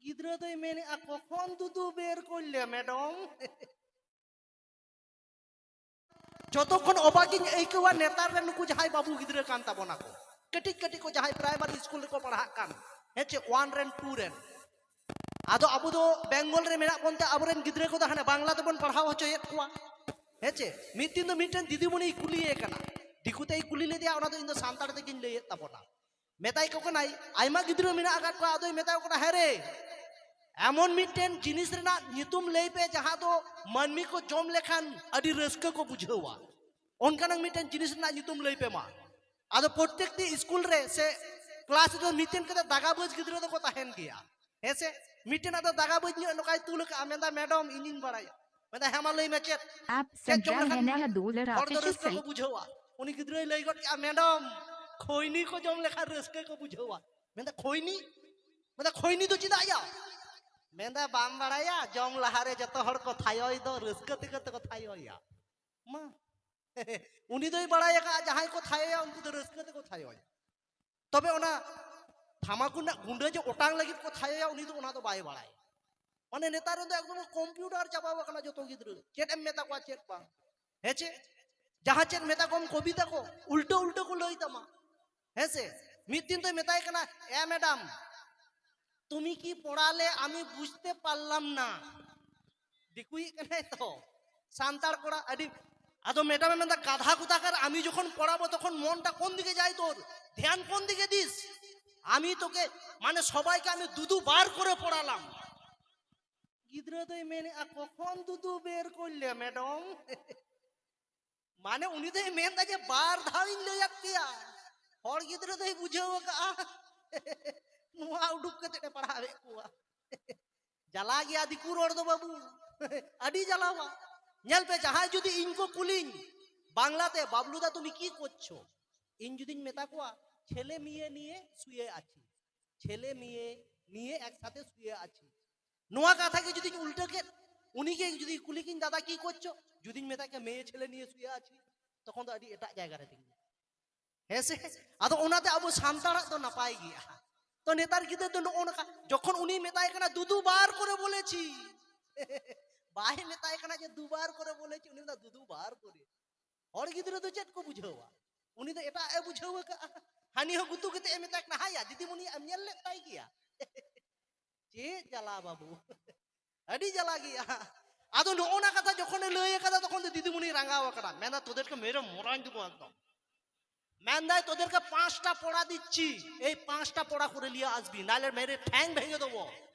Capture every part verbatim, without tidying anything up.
ᱜᱤᱫᱽᱨᱟᱹ ᱫᱚᱭ ᱢᱮᱱᱮᱫᱼᱟ, "ᱠᱚᱠᱷᱚᱱ ᱫᱩᱫᱩ ᱵᱮᱨ ᱠᱚᱞᱞᱮ ᱢᱮᱰᱚᱢ?" ᱡᱚᱛᱚ ᱠᱷᱚᱱ ᱚᱵᱟᱠᱤᱧ ᱟᱹᱭᱠᱟᱹᱣᱟ ᱱᱮᱛᱟᱨ ᱨᱮᱱ ᱱᱩᱠᱩ ᱡᱟᱦᱟᱸᱭ ᱵᱟᱹᱵᱩ ᱜᱤᱫᱽᱨᱟᱹ ᱠᱟᱱ ᱛᱟᱵᱚᱱᱟ ᱠᱚ, ᱠᱟᱹᱴᱤᱡ ᱠᱟᱹᱴᱤᱡ ᱠᱚ ᱡᱟᱦᱟᱸᱭ ᱯᱨᱟᱭᱢᱟᱨᱤ ᱥᱠᱩᱞ ᱨᱮᱠᱚ ᱯᱟᱲᱦᱟᱜ ᱠᱟᱱ, ᱦᱮᱸ ᱪᱮ, ᱳᱣᱟᱱ ᱨᱮᱱ, ᱴᱩ ᱨᱮᱱ᱾ ᱟᱫᱚ ᱟᱵᱚ ᱫᱚ ᱵᱮᱝᱜᱚᱞ ᱨᱮ ᱢᱮᱱᱟᱜ ᱵᱚᱱ ᱛᱮ ᱟᱵᱚᱨᱮᱱ ᱜᱤᱫᱽᱨᱟᱹ ᱠᱚᱫᱚ ᱦᱟᱱᱮ ᱵᱟᱝᱞᱟ ᱛᱮᱵᱚᱱ ᱯᱟᱲᱦᱟᱣ ᱦᱚᱪᱚᱭᱮᱫ ᱠᱚᱣᱟ, ᱦᱮᱸ ᱪᱮ᱾ ᱢᱤᱫ ᱫᱤᱱ ᱫᱚ ᱢᱤᱫᱴᱮᱱ ᱫᱤᱫᱤᱢᱩᱱᱤᱭ ᱠᱩᱞᱤᱭᱮ ᱠᱟᱱᱟ, ᱫᱤᱠᱩ ᱛᱮᱭ ᱠᱩᱞᱤ ᱞᱮᱫᱮᱭᱟ, ᱚᱱᱟ ᱫᱚ ᱤᱧ ᱫᱚ ᱥᱟᱱᱛᱟᱲ ᱛᱮᱜᱤᱧ ᱞᱟᱹᱭᱮᱫ ᱛᱟᱵᱚᱱᱟ᱾ ᱢᱮᱛᱟᱭ ᱠᱚ ᱠᱟᱱᱟᱭ, ᱟᱭᱢᱟ ᱜᱤᱫᱽᱨᱟᱹ ᱢᱮᱱᱟᱜ ᱟᱠᱟᱫ ᱠᱚᱣᱟ, ᱟᱫᱚᱭ ᱢᱮᱛᱟ ᱠᱚ ᱠᱟᱱᱟ, "ᱦᱮᱸ ᱨᱮ, ᱮᱢᱚᱱ ᱢᱤᱫᱴᱮᱱ ᱡᱤᱱᱤᱥ ᱨᱮᱱᱟᱜ ᱧᱩᱛᱩᱢ ᱞᱟᱹᱭ ᱯᱮ ᱡᱟᱦᱟᱸ ᱫᱚ ᱢᱟᱹᱱᱢᱤ ᱠᱚ ᱡᱚᱢ ᱞᱮᱠᱷᱟᱱ ᱟᱹᱰᱤ ᱨᱟᱹᱥᱠᱟᱹ ᱠᱚ ᱵᱩᱡᱷᱟᱹᱣᱟ, ᱚᱱᱠᱟᱱᱟᱜ ᱢᱤᱫᱴᱮᱱ ᱡᱤᱱᱤᱥ ᱨᱮᱱᱟᱜ ᱧᱩᱛᱩᱢ ᱞᱟᱹᱭ ᱯᱮ ᱢᱟ᱾" ᱟᱫᱚ ᱯᱨᱚᱛᱮᱠᱴᱤ ᱥᱠᱩᱞ ᱨᱮ ᱥᱮ ᱠᱞᱟᱥ ᱨᱮᱫᱚ ᱢᱤᱫᱴᱮᱱ ᱠᱟᱛᱮ ᱫᱟᱜᱟᱵᱟᱹᱡ ᱜᱤᱫᱽᱨᱟᱹ ᱫᱚᱠᱚ ᱛᱟᱦᱮᱱ ᱜᱮᱭᱟ, ᱦᱮᱸ ᱥᱮ? ᱢᱤᱫᱴᱮᱱ ᱟᱫᱚ ᱫᱟᱜᱟᱵᱟᱹᱡ ᱧᱚᱜ ᱱᱚᱝᱠᱟᱭ ᱛᱩᱞ ᱟᱠᱟᱫᱼᱟ, ᱢᱮᱱᱫᱟ, "ᱢᱮᱰᱚᱢ, ᱤᱧᱤᱧ ᱵᱟᱲᱟᱭᱟ᱾" ᱢᱮᱱᱫᱟ, "ᱦᱮᱸ, ᱢᱟ ᱞᱟᱹᱭ ᱢᱮ ᱪᱮᱫ?" आप ᱪᱮᱫ ᱡᱚᱢ संचार ᱞᱮᱠᱷᱟᱱ है नया दो लड़ा ᱦᱚᱲ ᱫᱚ किसी ᱨᱟᱹᱥᱠᱟᱹ से ᱠᱚ ᱵᱩᱡᱷᱟᱹᱣᱟ? ᱩᱱᱤ ᱜᱤᱫᱽᱨᱟᱹᱭ ᱞᱟᱹᱭ ᱜᱚᱫ ᱠᱮᱫᱼᱟ, "ᱢᱮᱰᱚᱢ, ᱠᱷᱚᱭᱱᱤ ᱠᱚ ᱡᱚᱢ ᱞᱮᱠᱷᱟᱱ ᱨᱟᱹᱥᱠᱟᱹ ᱠᱚ ᱵᱩᱡᱷᱟᱹᱣᱟ᱾" ᱢᱮᱱᱫᱟ, "ᱠᱷᱚᱭᱱᱤ?" ᱢᱮᱱᱫᱟ, "ᱠᱷᱚᱭᱱᱤ ᱫᱚ ᱪᱮᱫᱟᱜ ᱭᱟ?" ᱢᱮᱱᱫᱟ, "ᱵᱟᱢ ᱵᱟᱲᱟᱭᱟ, ᱡᱚᱢ ᱞᱟᱦᱟᱨᱮ ᱡᱚᱛᱚ ᱦᱚᱲ ᱠᱚ ᱛᱷᱟᱭᱚᱭ ᱫᱚ, ᱨᱟᱹᱥᱠᱟᱹ ᱛᱮᱜᱮ ᱛᱮᱠᱚ ᱛᱷᱟᱭᱚᱭᱟ ᱢᱟ᱾" ᱩᱱᱤ ᱫᱚᱭ ᱵᱟᱲᱟᱭ ᱟᱠᱟᱫᱼᱟ, ᱡᱟᱦᱟᱸᱭ ᱠᱚ ᱛᱷᱟᱭᱚᱭᱟ ᱩᱱᱠᱩ ᱫᱚ ᱨᱟᱹᱥᱠᱟᱹ ᱛᱮᱠᱚ ᱛᱷᱟᱭᱚᱭᱟ᱾ ᱛᱚᱵᱮ ᱚᱱᱟ ᱛᱷᱟᱢᱟᱠᱩᱨ ᱨᱮᱱᱟᱜ ᱜᱩᱸᱰᱟᱹ ᱡᱮ ᱚᱴᱟᱝ ᱞᱟᱹᱜᱤᱫ ᱠᱚ ᱛᱷᱟᱭᱚᱭᱟ, ᱩᱱᱤ ᱫᱚ ᱚᱱᱟ ᱫᱚ ᱵᱟᱭ ᱵᱟᱲᱟᱭᱟ᱾ ᱢᱟᱱᱮ ᱱᱮᱛᱟᱨ ᱨᱮᱱ ᱫᱚ ᱮᱠᱫᱚᱢ ᱠᱚᱢᱯᱤᱭᱩᱴᱟᱨ ᱪᱟᱵᱟᱣ ᱟᱠᱟᱱᱟ ᱡᱚᱛᱚ ᱜᱤᱫᱽᱨᱟᱹ᱾ ᱪᱮᱫ ᱮᱢ ᱢᱮᱛᱟ ᱠᱚᱣᱟ, ᱪᱮᱫ ᱵᱟᱝ? ᱦᱮᱸ ᱪᱮ? ᱡᱟᱦᱟᱸ ᱪᱮᱫ ᱢᱮᱛᱟ ᱠᱚᱢ ᱠᱚᱵᱤᱛᱟ ᱠᱚ, ᱩᱞᱴᱟᱹ ᱩᱞᱴᱟᱹ ᱠᱚ ᱞᱟᱹᱭ ᱛᱟᱢᱟ᱾ ᱦᱮᱸ ᱥᱮ? ᱢᱤᱫ ᱫᱤᱱ ᱫᱚᱭ ᱢᱮᱛᱟᱭ ᱠᱟᱱᱟ, "ᱮ ᱢᱮᱰᱟᱢ, তুমি কি পড়ালে আমি বুঝতে পারলাম না।" ᱫᱤᱠᱩᱭᱤᱡ ᱠᱟᱱᱟᱭ ᱛᱚ, ᱥᱟᱱᱛᱟᱲ ᱠᱚᱲᱟ ᱟᱹᱰᱤ᱾ ᱟᱫᱚ ᱢᱮᱰᱟᱢᱮ ᱢᱮᱱᱫᱟ, "গাধা কোথাকার, আমি যখন পড়াবো তখন মনটা কোন দিকে যায় তোর? ধ্যান কোন দিকে দিস? আমি তোকে, মানে, সবাইকে আমি দু দুবার করে পড়ালাম।" ᱜᱤᱫᱽᱨᱟᱹ ᱫᱚᱭ ᱢᱮᱱᱮᱫᱼᱟ, "ᱠᱚᱠᱷᱚᱱ ᱫᱩᱫᱩ ᱵᱮᱨ ᱠᱚᱞᱞᱮ ᱢᱮᱰᱚᱢ?" ᱢᱟᱱᱮ ᱩᱱᱤ ᱫᱚᱭ ᱢᱮᱱᱫᱟ ᱡᱮ ᱵᱟᱨ ᱫᱷᱟᱣ ᱤᱧ ᱞᱟᱹᱭᱟᱫ ᱯᱮᱭᱟ᱾ ᱦᱚᱲ ᱜᱤᱫᱽᱨᱟᱹ ᱫᱚᱭ ᱵᱩᱡᱷᱟᱹᱣ ᱟᱠᱟᱫᱼᱟ, ᱱᱚᱣᱟ ᱩᱰᱩᱠ ᱠᱟᱛᱮ ᱮ ᱯᱟᱲᱦᱟᱣᱮᱫ ᱠᱚᱣᱟ᱾ ᱡᱟᱞᱟ ᱜᱮᱭᱟ ᱫᱤᱠᱩ ᱨᱚᱲ ᱫᱚ ᱵᱟᱹᱵᱩ, ᱟᱹᱰᱤ ᱡᱟᱞᱟᱣᱟ᱾ ᱧᱮᱞ ᱯᱮ, ᱡᱟᱦᱟᱸᱭ ᱡᱩᱫᱤ ᱤᱧ ᱠᱚ ᱠᱩᱞᱤᱧ ᱵᱟᱝᱞᱟᱛᱮ, "ᱵᱟᱵᱞᱩ ᱫᱟ, তুমি কি করছো?" ᱤᱧ ᱡᱩᱫᱤᱧ ᱢᱮᱛᱟ ᱠᱚᱣᱟ, "ছেলে মেয়ে নিয়ে শুয়ে আছি, ছেলে মেয়ে নিয়ে একসাথে শুয়ে আছি", ᱱᱚᱣᱟ ᱠᱟᱛᱷᱟ ᱜᱮ ᱡᱩᱫᱤᱧ ᱩᱞᱴᱟᱹ ᱠᱮᱫ, ᱩᱱᱤ ᱜᱮ ᱡᱩᱫᱤ ᱠᱩᱞᱤ ᱠᱤᱧ, "দাদা কি করছো?" ᱡᱩᱫᱤᱧ ᱢᱮᱛᱟ ᱠᱮᱭᱟ, "মেয়ে ছেলে নিয়ে শুয়ে আছি", ᱛᱚᱠᱷᱚᱱ ᱫᱚ ᱟᱹᱰᱤ ᱮᱴᱟᱜ ᱡᱟᱭᱜᱟ ᱨᱮ ᱛᱤᱸᱜᱩᱱᱟ᱾ ᱦᱮᱸ ᱥᱮ? ᱟᱫᱚ ᱚᱱᱟᱛᱮ ᱟᱵᱚ ᱥᱟᱱᱛᱟᱲᱟᱜ ᱫᱚ ᱱᱟᱯᱟᱭ ᱜᱮᱭᱟ᱾ ᱛᱚ ᱱᱮᱛᱟᱨ ᱜᱤᱫᱟᱹᱨ ᱫᱚ ᱱᱚᱜᱼᱚ ᱱᱚᱝᱠᱟ, ᱡᱚᱠᱷᱚᱱ ᱩᱱᱤ ᱢᱮᱛᱟᱭ ᱠᱟᱱᱟ, "ᱫᱩᱫᱩ ᱵᱟᱨ ᱠᱚᱨᱮ ᱵᱚᱞᱮᱪᱷᱤ", ᱵᱟᱭ ᱢᱮᱛᱟᱭ ᱠᱟᱱᱟ ᱡᱮ, "ᱫᱩ ᱵᱟᱨ ᱠᱚᱨᱮ ᱵᱚᱞᱮᱪᱷᱤ", ᱩᱱᱤ ᱢᱮᱱᱫᱟ, "ᱫᱩᱫᱩ ᱵᱟᱨ ᱠᱚᱨᱮ"᱾ ᱦᱚᱲ ᱜᱤᱫᱽᱨᱟᱹ ᱫᱚ ᱪᱮᱫ ᱠᱚ ᱵᱩᱡᱷᱟᱹᱣᱟ? ᱩᱱᱤ ᱫᱚ ᱮᱴᱟᱜ ᱮ ᱵᱩᱡᱷᱟᱹᱣ ᱟᱠᱟᱫᱼᱟ᱾ ᱦᱟᱹᱱᱤ ᱦᱚᱸ ᱜᱩᱛᱩ ᱠᱟᱛᱮ ᱮ ᱢᱮᱛᱟᱭ ᱠᱟᱱᱟ, "ᱦᱟᱭᱟ, ᱫᱤᱫᱤᱢᱩᱱᱤ ᱮᱢ ᱧᱮᱞ ᱞᱮᱫ ᱛᱟᱭ ᱜᱮᱭᱟ?" ᱪᱮᱫ ᱡᱟᱞᱟ ᱵᱟᱹᱵᱩ, ᱟᱹᱰᱤ ᱡᱟᱞᱟ ᱜᱮᱭᱟ᱾ ᱟᱫᱚ ᱱᱚᱜᱼᱚ ᱱᱟ ᱠᱟᱛᱷᱟ ᱡᱚᱠᱷᱚᱱᱮ ᱞᱟᱹᱭ ᱟᱠᱟᱫᱟ, ᱛᱚᱠᱷᱚᱱ ᱫᱚ ᱫᱤᱫᱤᱢᱩᱱᱤ ᱨᱟᱸᱜᱟᱣ ᱟᱠᱟᱱᱟ, ᱢᱮᱱᱫᱟ, "তোদেরকে মেরে মরাই দেবো একদম।" ᱢᱮᱱᱫᱟᱭ, "তোদেরকে পাঁচটা পড়া দিচ্ছি, এই পাঁচটা পড়া করে নিয়ে আসবি, নাহলে মেরে ঠ্যাং ভেঙে দেবো,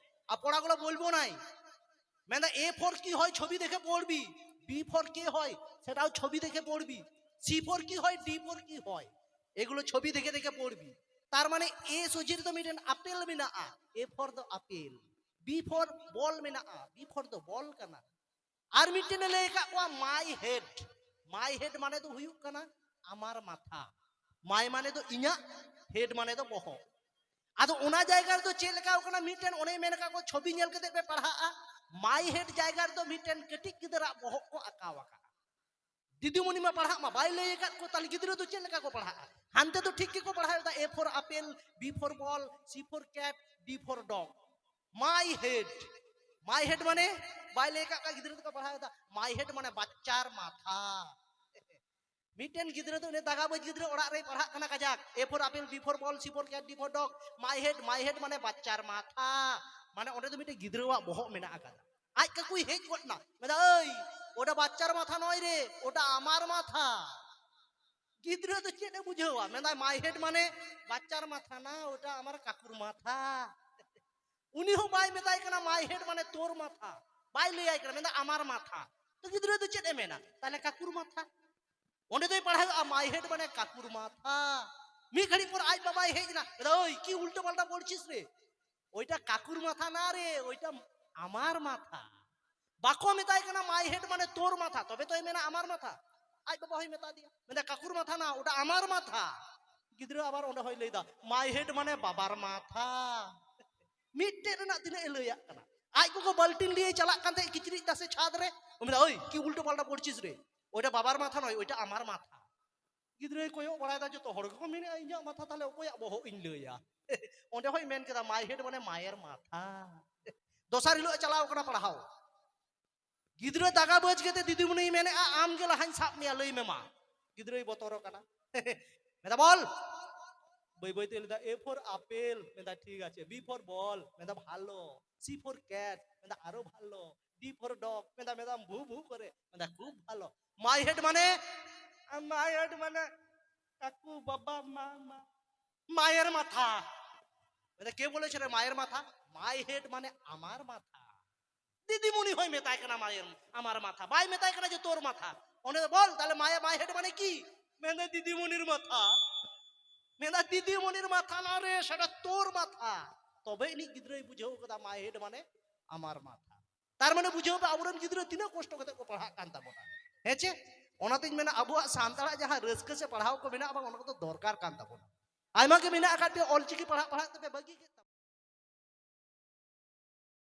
আর পড়াগুলো বলবো নাই।" ᱢᱮᱱᱫᱟ, "এ ফর কি হয় ছবি দেখে পড়বি, বি ফর কে হয় সেটাও ছবি দেখে পড়বি, সি ফর কি হয়, ডি ফর কি হয়, এগুলো ছবি দেখে দেখে পড়বি।" ᱛᱟᱨ ᱢᱟᱱᱮ ᱮ ᱥᱚᱡᱷᱮ ᱨᱮᱫᱚ ᱢᱤᱫᱴᱮᱱ ᱟᱯᱮᱞ ᱢᱮᱱᱟᱜᱼᱟ, ᱮ ᱯᱷᱚᱨ ᱫᱚ ᱟᱯᱮᱞ, ᱵᱤ ᱯᱷᱚᱨ ᱵᱚᱞ ᱢᱮᱱᱟᱜᱼᱟ, ᱵᱤ ᱯᱷᱚᱨ ᱫᱚ ᱵᱚᱞ ᱠᱟᱱᱟ᱾ ᱟᱨ ᱢᱤᱫᱴᱮᱱ ᱮ ᱞᱟᱹᱭ ᱟᱠᱟᱫ ᱠᱚᱣᱟ, "ᱢᱟᱭ ᱦᱮᱰ"᱾ ᱢᱟᱭ ᱦᱮᱰ ᱢᱟᱱᱮ ᱫᱚ ᱦᱩᱭᱩᱜ ᱠᱟᱱᱟ ᱟᱢᱟᱨ ᱢᱟᱛᱷᱟ᱾ ᱢᱟᱭ ᱢᱟᱱᱮ ᱫᱚ ᱤᱧᱟᱹᱜ, ᱦᱮᱰ ᱢᱟᱱᱮ ᱫᱚ ᱵᱚᱦᱚᱜ᱾ ᱟᱫᱚ ᱚᱱᱟ ᱡᱟᱭᱜᱟ ᱨᱮᱫᱚ ᱪᱮᱫ ᱞᱮᱠᱟ ᱠᱟᱱᱟ, ᱢᱤᱫᱴᱮᱱ ᱚᱱᱮ ᱢᱮᱱ ᱟᱠᱟᱫ ᱠᱚ, ᱪᱷᱚᱵᱤ ᱧᱮᱞ ᱠᱟᱛᱮ ᱯᱮ ᱯᱟᱲᱦᱟᱜᱼᱟ᱾ ᱢᱟᱭ ᱦᱮᱰ ᱡᱟᱭᱜᱟ ᱨᱮᱫᱚ ᱢᱤᱫᱴᱮᱱ ᱠᱟᱹᱴᱤᱡ ᱜᱤᱫᱟᱹᱨᱟᱜ ᱵᱚᱦᱚᱜ ᱠᱚ ᱟᱸᱠᱟᱣ ᱟᱠᱟᱫᱼᱟ᱾ ᱫᱤᱫᱤᱢᱩᱱᱤ ᱢᱟ ᱯᱟᱲᱦᱟᱜ ᱢᱟ ᱵᱟᱭ ᱞᱟᱹᱭ ᱟᱠᱟᱫ ᱠᱚ, ᱛᱟᱦᱞᱮ ᱜᱤᱫᱽᱨᱟᱹ ᱫᱚ ᱪᱮᱫ ᱞᱮᱠᱟ ᱠᱚ ᱯᱟᱲᱦᱟᱜᱼᱟ? ᱦᱟᱱᱛᱮ ᱫᱚ ᱴᱷᱤᱠ ᱜᱮᱠᱚ ᱯᱟᱲᱦᱟᱣ ᱮᱫᱟ, A for apple, B for ball, C for cat, D for dog. My head, ᱢᱟᱭ ᱦᱮᱰ ᱢᱟᱱᱮ ᱵᱟᱭ ᱞᱟᱹᱭ ᱟᱠᱟᱫ ᱠᱚᱣᱟ, ᱜᱤᱫᱽᱨᱟᱹ ᱫᱚᱠᱚ ᱯᱟᱲᱦᱟᱣ ᱮᱫᱟ, ᱢᱟᱭ ᱦᱮᱰ ᱢᱟᱱᱮ ᱵᱟᱪᱪᱟᱨ ᱢᱟᱛᱷᱟ᱾ ᱢᱤᱫᱴᱮᱱ ᱜᱤᱫᱽᱨᱟᱹ ᱫᱚ ᱩᱱᱤ ᱫᱟᱜᱟᱵᱟᱹᱡ ᱜᱤᱫᱽᱨᱟᱹ ᱚᱲᱟᱜ ᱨᱮᱭ ᱯᱟᱲᱦᱟᱜ ᱠᱟᱱᱟ ᱠᱟᱡᱟᱠ, A for apple, B for ball, C for cat, D for dog, my head, ᱢᱟᱭ ᱦᱮᱰ ᱢᱟᱱᱮ ᱵᱟᱪᱪᱟᱨ ᱢᱟᱛᱷᱟ, ᱢᱟᱱᱮ ᱚᱸᱰᱮ ᱫᱚ ᱢᱤᱫᱴᱮᱱ ᱜᱤᱫᱽᱨᱟᱹᱣᱟᱜ ᱵᱚᱦᱚᱜ ᱢᱮᱱᱟᱜ ᱟᱠᱟᱫᱟ᱾ ᱟᱡ ᱠᱟᱠᱩᱭ ᱦᱮᱡ ᱜᱚᱫ ᱮᱱᱟ, ᱢᱮᱱᱫᱟ, "ᱳᱭ, ᱳᱴᱟ ᱵᱟᱪᱪᱟᱨ ᱢᱟᱛᱷᱟ ᱱᱚᱭ ᱨᱮ, ᱳᱴᱟ ᱟᱢᱟᱨ ᱢᱟᱛᱷᱟ᱾" ᱜᱤᱫᱽᱨᱟᱹ ᱫᱚ ᱪᱮᱫ ᱮ ᱵᱩᱡᱷᱟᱹᱣᱟ? ᱢᱮᱱᱫᱟᱭ, "ᱢᱟᱭ ᱦᱮᱰ ᱢᱟᱱᱮ ᱵᱟᱪᱪᱟᱨ ᱢᱟᱛᱷᱟ ᱱᱟ, ᱳᱴᱟ ᱟᱢᱟᱨ ᱠᱟᱠᱩᱨ ᱢᱟᱛᱷᱟ᱾" ᱩᱱᱤ ᱦᱚᱸ ᱵᱟᱭ ᱢᱮᱛᱟᱭ ᱠᱟᱱᱟ, "ᱢᱟᱭ ᱦᱮᱰ ᱢᱟᱱᱮ ᱛᱳᱨ ᱢᱟᱛᱷᱟ", ᱵᱟᱭ ᱞᱟᱹᱭᱟᱭ ᱠᱟᱱᱟ, ᱢᱮᱱᱫᱟ, "ᱟᱢᱟᱨ ᱢᱟᱛᱷᱟ᱾" ᱛᱚ ᱜᱤᱫᱽᱨᱟᱹ ᱫᱚ ᱪᱮᱫ ᱮ ᱢᱮᱱᱟ? ᱛᱟᱦᱞᱮ ᱠᱟᱠᱩᱨ ᱢᱟᱛᱷᱟ᱾ ᱚᱸᱰᱮ ᱫᱚᱭ ᱯᱟᱲᱦᱟᱣ ᱮᱫᱟ, "ᱢᱟᱭ ᱦᱮᱰ ᱢᱟᱱᱮ ᱠᱟᱠᱩᱨ ᱢᱟᱛᱷᱟ᱾" ᱢᱤᱫ ᱜᱷᱟᱹᱲᱤᱡ ᱯᱚᱨ ᱟᱡ ᱵᱟᱵᱟᱭ ᱦᱮᱡ ᱮᱱᱟ, ᱢᱮᱱᱫᱟ, "ᱳᱭ, ᱠᱤ ᱩᱞᱴᱟᱹ ᱯᱟᱞᱴᱟ ᱯᱚᱲᱪᱷᱤᱥ ᱨᱮ, ᱳᱭᱴᱟ ᱠᱟᱠᱩᱨ ᱢᱟᱛᱷᱟ ᱱᱟ ᱨᱮ, ᱳᱭᱴᱟ ᱟᱢᱟᱨ ᱢᱟᱛᱷᱟ᱾" ᱵᱟᱠᱚ ᱢᱮᱛᱟᱭ ᱠᱟᱱᱟ, "ᱢᱟᱭ ᱦᱮᱰ ᱢᱟᱱᱮ ᱛᱳᱨ ᱢᱟᱛᱷᱟ", ᱛᱚᱵᱮ ᱛᱚᱭ ᱢᱮᱱᱟ, "ᱟᱢᱟᱨ ᱢᱟᱛᱷᱟ᱾" ᱟᱡ ᱵᱟᱵᱟ ᱦᱚᱸᱭ ᱢᱮᱛᱟ ᱫᱮᱭᱟ, ᱢᱮᱱᱫᱟ, "ᱠᱟᱠᱩᱨ ᱢᱟᱛᱷᱟ ᱱᱟ, ᱳᱴᱟ ᱟᱢᱟᱨ ᱢᱟᱛᱷᱟ᱾" ᱜᱤᱫᱽᱨᱟᱹ ᱟᱵᱟᱨ ᱚᱸᱰᱮ ᱦᱚᱸᱭ ᱞᱟᱹᱭᱫᱟ, "ᱢᱟᱭ ᱦᱮᱰ ᱢᱟᱱᱮ ᱵᱟᱵᱟᱨ ᱢᱟᱛᱷᱟ᱾" ᱢᱤᱫᱴᱮᱡ ᱨᱮᱱᱟᱜ ᱛᱤᱱᱟᱹᱜ ᱮ ᱞᱟᱹᱭᱟᱜ ᱠᱟᱱᱟ᱾ ᱟᱡ ᱜᱚᱜᱚ ᱵᱟᱹᱞᱴᱤᱱ ᱞᱤᱭᱮ ᱪᱟᱞᱟᱜ ᱠᱟᱱ ᱛᱟᱦᱮᱸᱫ ᱠᱤᱪᱨᱤᱡ ᱛᱟᱥᱮ ᱪᱷᱟᱫᱽ ᱨᱮ, ᱩᱱᱤ ᱢᱮᱱᱫᱟ, "ᱳᱭ, ᱠᱤ ᱩᱞᱴᱟᱹ ᱯᱟᱞᱴᱟ ᱯᱚᱲᱪᱷᱤᱥ ᱨᱮ, ᱳᱭᱴᱟ ᱵᱟᱵᱟᱨ ᱢᱟᱛᱷᱟ ᱱᱚᱭ, ᱳᱭᱴᱟ ᱟᱢᱟᱨ ᱢᱟᱛᱷᱟ᱾" ᱜᱤᱫᱽᱨᱟᱹᱭ ᱠᱚᱭᱚᱜ ᱵᱟᱲᱟᱭᱮᱫᱟ, ᱡᱚᱛᱚ ᱦᱚᱲ ᱜᱮᱠᱚ ᱢᱮᱱᱮᱫᱼᱟ, ᱤᱧᱟᱹᱜ ᱢᱟᱛᱷᱟ ᱛᱟᱦᱞᱮ ᱚᱠᱚᱭᱟᱜ ᱵᱚᱦᱚᱜ ᱤᱧ ᱞᱟᱹᱭᱟ? ᱚᱸᱰᱮ ᱦᱚᱸᱭ ᱢᱮᱱ ᱠᱮᱫᱟ, my head ᱢᱟᱱᱮ ᱢᱟᱭᱮᱨ ᱢᱟᱛᱷᱟ᱾ ᱫᱚᱥᱟᱨ ᱦᱤᱞᱳᱜ ᱮ ᱪᱟᱞᱟᱣ ᱠᱟᱱᱟ ᱯᱟᱲᱦᱟᱣ᱾ ᱜᱤᱫᱽᱨᱟᱹ ᱫᱟᱜᱟ ᱵᱟᱹᱡᱽ ᱠᱟᱛᱮ ᱫᱤᱫᱤᱢᱩᱱᱤᱭ ᱢᱮᱱᱮᱫᱼᱟ, ᱟᱢ ᱜᱮ ᱞᱟᱦᱟᱧ ᱥᱟᱵ ᱢᱮᱭᱟ, ᱞᱟᱹᱭ ᱢᱮ ᱢᱟ᱾ ᱜᱤᱫᱽᱨᱟᱹᱭ ᱵᱚᱛᱚᱨ ᱠᱟᱱᱟ᱾ ᱢᱮᱱᱫᱟ, ᱵᱚᱞ᱾ ᱵᱟᱹᱭ ᱵᱟᱹᱭ ᱛᱮ ᱞᱟᱹᱭᱫᱟ, A for apple᱾ ᱢᱮᱱᱫᱟ, ᱴᱷᱤᱠ ᱟᱪᱷᱮ᱾ B for ball᱾ ᱢᱮᱱᱫᱟ, ভালো। C for cat। ᱢᱮᱱᱫᱟ, আরো ভালো। D for dog। ᱢᱮᱱᱫᱟ, ম্যাডাম, ভু ভু করে। ᱢᱮᱱᱫᱟ, খুব ভালো। My head ᱢᱟᱱᱮ, my head ᱢᱟᱱᱮ ᱠᱟᱠᱩ, ᱵᱟᱵᱟ, ᱢᱟ, ᱢᱟ, ᱢᱟᱭᱮᱨ ᱢᱟᱛᱷᱟ᱾ ᱢᱮᱱᱫᱟ, কে বলেছে রে মায়ের মাথা? My head ᱢᱟᱱᱮ ᱟᱢᱟᱨ ᱢᱟᱛᱷᱟ᱾ ᱫᱤᱫᱤᱢᱩᱱᱤ ᱦᱚᱸᱭ ᱢᱮᱛᱟᱭ ᱠᱟᱱᱟ, ᱢᱟᱭᱮᱨ, ᱟᱢᱟᱨ ᱢᱟᱛᱷᱟ᱾ ᱵᱟᱭ ᱢᱮᱛᱟᱭ ᱠᱟᱱᱟ ᱡᱮ ᱛᱳᱨ ᱢᱟᱛᱷᱟ᱾ ᱚᱸᱰᱮ ᱫᱚ, ᱵᱚᱞ, ᱛᱟᱦᱞᱮ my, my head ᱢᱟᱱᱮ ᱠᱤ? ᱢᱮᱱᱫᱟ, ᱫᱤᱫᱤᱢᱩᱱᱤᱨ ᱢᱟᱛᱷᱟ᱾ ᱢᱮᱱᱫᱟ, ᱫᱤᱫᱤᱢᱩᱱᱤᱨ ᱢᱟᱛᱷᱟ ᱱᱟ ᱨᱮ, ᱥᱮᱴᱟ ᱛᱳᱨ ᱢᱟᱛᱷᱟ᱾ ᱛᱚᱵᱮ ᱟᱹᱱᱤᱡ ᱜᱤᱫᱽᱨᱟᱹᱭ ᱵᱩᱡᱷᱟᱹᱣ ᱠᱟᱫᱟ, my head ᱢᱟᱱᱮ ᱟᱢᱟᱨ ᱢᱟᱛᱷᱟ᱾ ᱛᱟᱨ ᱢᱟᱱᱮ ᱵᱩᱡᱷᱟᱹᱣ ᱯᱮ, ᱟᱵᱚᱨᱮᱱ ᱜᱤᱫᱽᱨᱟᱹ ᱛᱤᱱᱟᱹᱜ ᱠᱚᱥᱴᱚ ᱠᱟᱛᱮ ᱠᱚ ᱯᱟᱲᱦᱟᱜ ᱠᱟᱱ ᱛᱟᱵᱚᱱᱟ᱾ ᱦᱮᱸ ᱪᱮ? ᱚᱱᱟᱛᱤᱧ ᱢᱮᱱᱟ, ᱟᱵᱚᱣᱟᱜ ᱥᱟᱱᱛᱟᱲᱟᱜ ᱡᱟᱦᱟᱸ ᱨᱟᱹᱥᱠᱟᱹ ᱥᱮ ᱯᱟᱲᱦᱟᱣ ᱠᱚ ᱢᱮᱱᱟᱜᱼᱟ ᱵᱟᱝ, ᱚᱱᱟ ᱠᱚᱫᱚ ᱫᱚᱨᱠᱟᱨ ᱠᱟᱱ ᱛᱟᱵᱚᱱᱟ᱾ ᱟᱭᱢᱟ ᱜᱮ ᱢᱮᱱᱟᱜ ᱟᱠᱟᱫ ᱯᱮᱭᱟ, ᱚᱞᱪᱤᱠᱤ ᱯᱟᱲᱦᱟᱜ ᱯᱟᱲᱦᱟᱜ ᱛᱮᱯᱮ ᱵᱟᱹᱜᱤ ᱠᱮᱫ ᱛᱟᱵᱚᱱᱟ᱾